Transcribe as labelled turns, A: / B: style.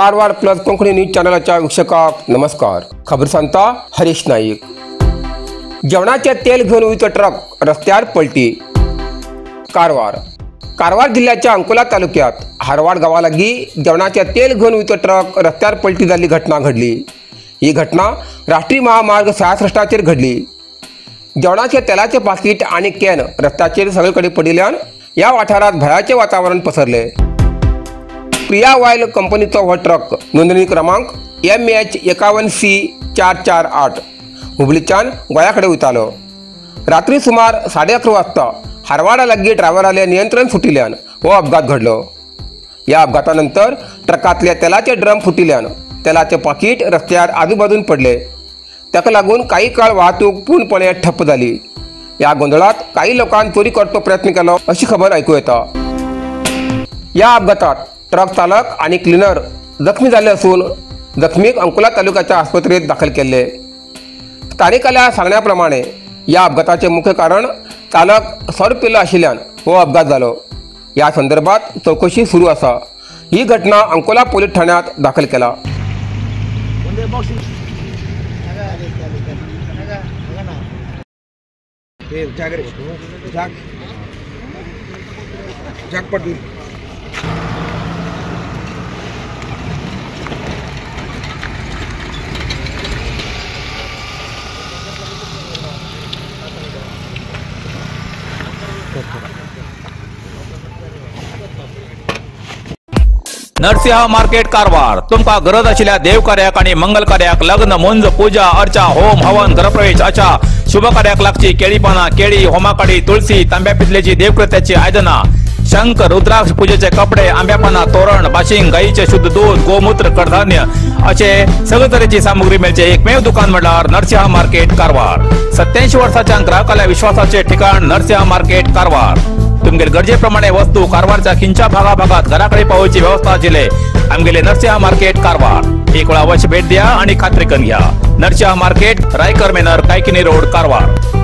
A: Karwar plus Konkani news चॅनलाच्या वीक्षकांक नमस्कार। खबर सांगता हरीश नाईक। जेवणाचे तेल घेऊन वयतो ट्रक रस्त्यार पलटी। कारवार कारवार जिल्ह्याच्या अंकोला तालुक्यात हारवाड गावालागी जेवणाचे तेल घेऊन वयतो ट्रक रस्त्यार पलटी जाल्ली घटना घडली। ही घटना राष्ट्रीय महामार्ग 66 घडली। जेवणाचे तेलाचे पाकीट आणि can रस्त्याचेर सगळीकडे पडिल्ल्यान या वाठारात भयाचे वातावरण पसरले। प्रिया ऑयल कंपनीचो हो ट्रक नोंदणी क्रमांक MH 51 C 448 हुबळीच्यान गोंयाकडे वयतालो। रात्री सुमार 11:30 वाजता हारवाडा लागीं ड्रायव्हराले नियंत्रण फुटिल्ल्यान हो अपघात घडलो। या अपघातानंतर ट्रकांतले तेलाचे ड्रम फुटिल्ल्यान तेलाचे पाकीट रस्त्यार आजूबाजून पडले। ताका लागून काही काळ वाहतूक पूर्णपणे ठप्प जाली। या गोंदळात काही लोकांनी चोरी करचो प्रयत्न केलो अशी खबर आयकू येता। या अपघातात ट्रक चालक आणि क्लिनर जखमी झाले असून जखमीक अंकोला तालुक्याच्या आस्पत्रेत दाखल केले। स्थानिकांच्या सांगण्याप्रमाणे या अपघाताचे मुख्य कारण चालक सोरो पिल्लो आशिल्ल्यान हो अपघात जालो। या संदर्भात चौकशी सुरू आसा। ही घटना अंकोला पोलीस ठाण्यात दाखल केला।
B: नरसिंह मार्केट कारवार तुमका गरज आशिल्ल्या देवकार्याक आणि मंगल कार्याक लग्न मुंज पूजा अर्चा होम हवन गृहप्रवेश अशा शुभ कार्याक लागची केळी पाना केळी होमाकाडी तुळसी तांब्या पितलेची देवकृत्याची आयदना शंख रुद्राक्ष पूजेचे कपडे आंब्या पाना तोरण बाशिंग गायीचे शुद्ध दूध गोमूत्र कडधान्य असे सगळे तरेची सामुग्री मेळचे एकमेव दुकान म्हळ्यार नरसिंह मार्केट कारवार। 87 वर्साच्या ग्राहकाला विश्वासाचे ठिकाण नरसिंह मार्केट कारवार। तुमगेले गरजेप्रमाणे वस्तू कारवारच्या खिंच्या भागाभागात घराकडे पावोवची व्यवस्था आशिल्ले आमगेले नरसिंह मार्केट कारवार। एक वेळा अवश्य भेट द्या आणि खात्री करून घ्या। Narasimha market, Raikar manor, Kaikini road, Karwar.